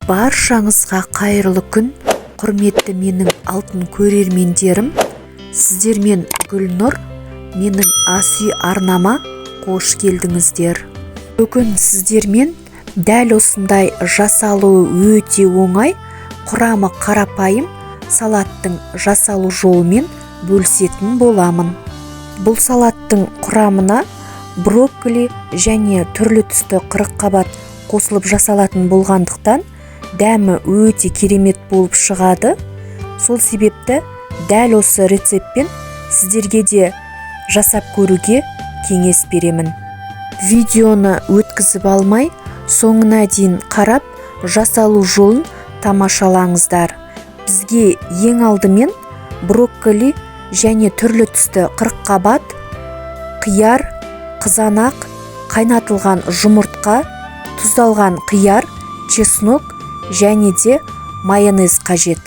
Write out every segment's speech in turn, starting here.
Баршаңызға қайырлы күн, құрметті менің алтын көрермендерім! Сіздермен Гүлнұр, менің ас үй арнама қош келдіңіздер. Бүгін сіздермен дәл осындай жасалуы өте оңай, құрамы қарапайым салаттың жасалу жолымен бөлісетін боламын. Бұл салаттың құрамына брокколи және түрлі түсті қырыққабат қосылып жасалатын болғандықтан, дәмі өте керемет болып шығады. Сол себепті дәл осы рецептпен сіздерге де жасап көруге кеңес беремін. Видеоны өткізіп алмай, соңына дейін қарап, жасалу жолын тамашалаңыздар. Бізге ең алдымен брокколи және түрлі түсті қырыққабат, қияр, қызанақ, қайнатылған жұмыртқа, тұздалған қияр, чеснок және де майонез қажет.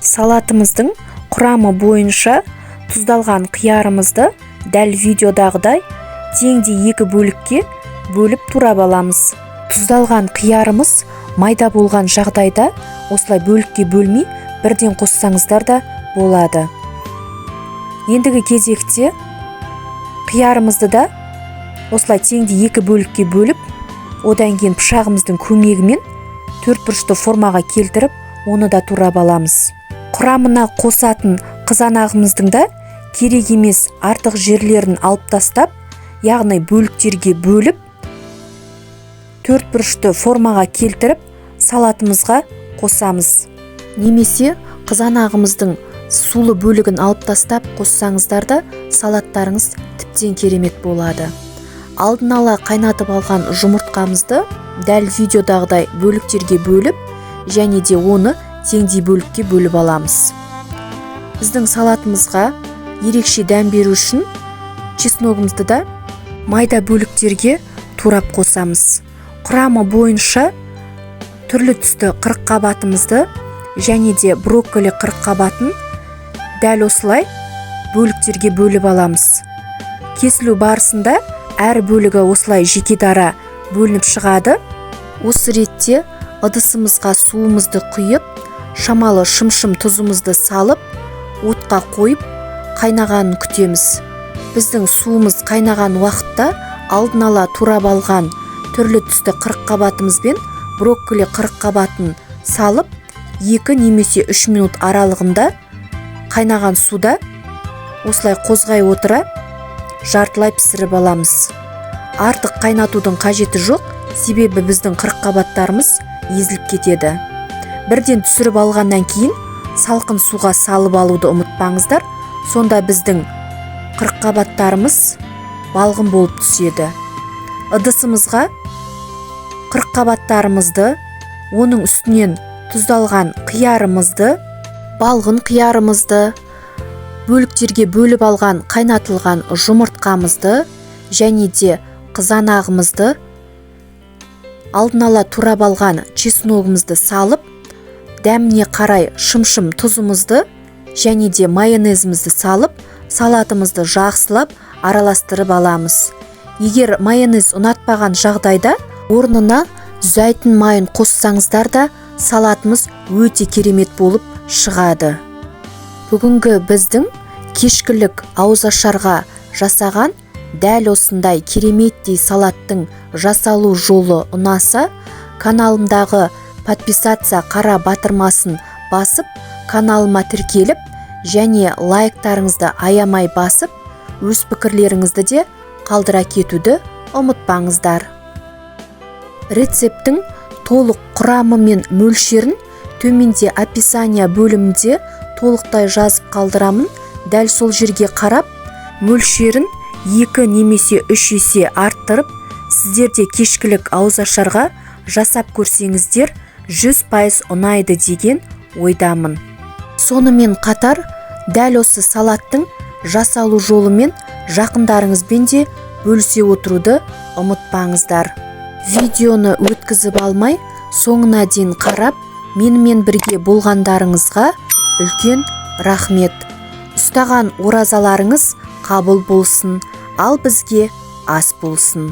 Салатымыздың құрамы бойынша тұздалған қиярымызды дәл видеодағыдай теңдей екі бөлікке бөліп турап аламыз. Тұздалған қиярымыз майда болған жағдайда осылай бөлікке бөлмей, бірден қоссаңыздар да болады. Ендігі кезекте қиярымызды да осылай теңдей екі бөлікке бөліп, одан кейін пышағымыздың көмегімен төрт бұрышты формаға келтіріп, оны да турап аламыз. Құрамына қосатын қызанағымыздың да керек емес артық жерлерін алып тастап, яғни бөліктерге бөліп, төрт бұрышты формаға келтіріп, салатымызға қосамыз. Немесе қызанағымыздың сулы бөлігін алып тастап қоссаңыздар да, салаттарыңыз тіптен керемет болады. Алдын ала қайнатып алған жұмыртқамызды дәл видеодағыдай бөліктерге бөліп және де оны теңдей бөлікке бөліп аламыз. Біздің салатымызға ерекше дәм беру үшін чесногымызды да майда бөліктерге турап қосамыз. Құрамы бойынша түрлі түсті қырыққабатымызды және де брокколи қырыққабатын дәл осылай бөліктерге бөліп аламыз. Кесілу барысында әр бөлігі осылай жеке дара бөлініп шығады. Осы ретте ыдысымызға суымызды құйып, шамалы шымшым тұзымызды салып, отқа қойып, қайнағанын күтеміз. Біздің суымыз қайнаған уақытта алдын ала турап алған түрлі түсті қырыққабатымыз бен брокколи қырыққабатын салып, 2 немесе 3 минут аралығында қайнаған суда осылай қозғай отыра жартылай пісіріп аламыз. Артық қайнатудың қажеті жоқ, себебі біздің қырыққабаттарымыз езіліп кетеді. Бірден түсіріп алғаннан кейін салқын суға салып алуды ұмытпаңыздар, сонда біздің қырыққабаттарымыз балғын болып түседі. Ыдысымызға қырыққабаттарымызды, оның үстінен тұздалған қиярымызды, балғын қиярымызды, бөліктерге бөліп алған қайнатылған жұмыртқамызды және де қызанағымызды, алдын ала турап алған чесногымызды салып, дәміне қарай шымшым тұзымызды және де майонезімізді салып, салатымызды жақсылап араластырып аламыз. Егер майонез ұнатпаған жағдайда, орнына зәйтүн майын қоссаңыздар да, салатымыз өте керемет болып шығады. Бүгінгі біздің кешкілік ауызашарға жасаған дәл осындай кереметтей салаттың жасалу жолы ұнаса, каналымдағы подписаться қара батырмасын басып, каналыма тіркеліп және лайктарыңызды аямай басып, өз пікірлеріңізді де қалдыра кетуді ұмытпаңыздар. Рецепттің толық құрамы мен мөлшерін төменде описание бөлімінде толықтай жазып қалдырамын. Дәл сол жерге қарап, мөлшерін 2 немесе 3 есе арттырып, сіздер де кешкілік ауызашарға жасап көрсеңіздер, 100% ұнайды деген ойдамын. Сонымен қатар дәл осы салаттың жасалу жолымен жақындарыңызбен де бөлісе отыруды ұмытпаңыздар. Видеоны өткізіп алмай, соңына дейін қарап, менімен бірге болғандарыңызға үлкен рахмет. Ұстаған оразаларыңыз қабыл болсын, ал бізге ас болсын.